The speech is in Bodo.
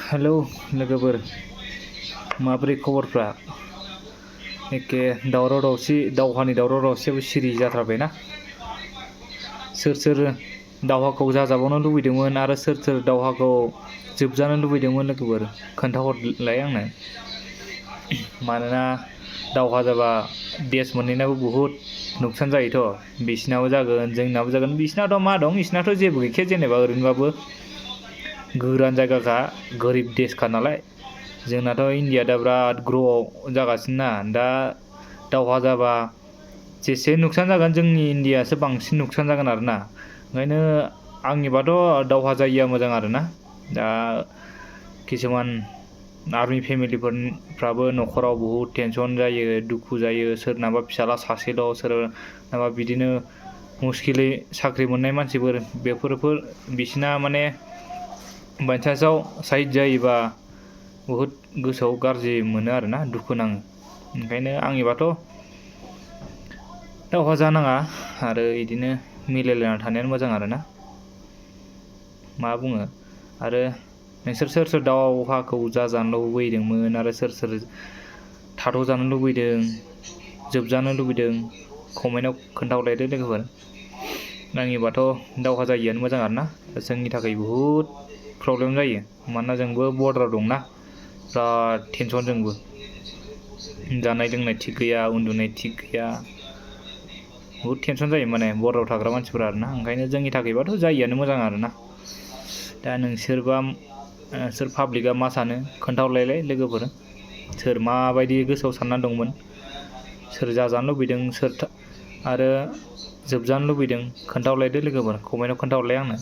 हेलौ लोगोफोर, माबोरै खबरफ्रा? एखे दावहानि दावराव दावसियाबो सिरि जाथारबायना। सोर सोर दावहाखौ जाजाबावनो लुबैदोंमोन आरो सोर सोर दावहाखौ जोबजानो लुबैदोंमोन लोगोफोर, खोन्थाहरलाय आंनो। मानोना दावहा जाबा देश मोननैनाबो बुहुद नुकसान जायोथ'। बिसिनाबो जागोन, जोंनाबो जागोन। बिसिनाथ' मा दं, बिसिनाथ' जेबो गैखाया जेनेबा ओरैनोबाबो गोरान जायगाखा, गोरिब देशखा नालाय। जोंनाथ' इन्डिया दा बिराद ग्र'आव जागासिनो ना। दा दावहा जाबा जेसे नुकसान जागोन, जोंनि इन्डियासो बांसिन नुकसान जागोन आरोना। ओंखायनो आंनिबाथ' दावहा जायिया मोजां आरोना। दा किसुमान आर्मि फेमिलिफ्राबो न'खराव बुहुद टेनसन जायो, दुखु जायो। सोरनाबा फिसाला सासेल', सोरनाबा बिदिनो मुस्किलै साख्रि मोननाय मानसिफोर, बिसिना माने बायचान्सआव साहिद जायोबा बुहुद गोसोआव गाज्रि मोनो आरोना, दुखु नाङो। ओंखायनो आंनिबाथ' दावहा जानाङा आरो इदिनो मिलायलायना थानायानो मोजां आरोना। मा बुङो? आरो नोंसोर सोर सोर दावहाखौ जाजानो लुबैदोंमोन आरो सोर सोर थाथ'जानो लुबैदों, जोबजानो लुबैदों, कमेन्टआव खोन्थाहरलायदो लोगोफोर। आंनिबाथ' दावहा जायियानो मोजां आरोना। जोंनि थाखाय बुहुद प्रब्लेम जायो, मानोना जोंबो बर्डाराव दंना। बिराद टेनसन जोंबो, जानाय लोंनाय थिग गैया, उन्दुनाय थिग गैया। बुहुद टेनसन जायो माने बर्डाराव थाग्रा मानसिफोरा आरोना। ओंखायनो जोंनि थाखायबाथ' जायियानो मोजां आरोना। दा नोंसोर पाब्लिकआ मा सानो खोन्थाहरलायलाय लोगोफोर। सोर माबायदि गोसोआव सानना दंमोन, सोर जाजानो लुबैदों, सोर आरो जोबजानो लुबैदों, खोन्थाहरलायदो लोगोफोर। कमेन्टआव खोन्थाहरलाय आंनो।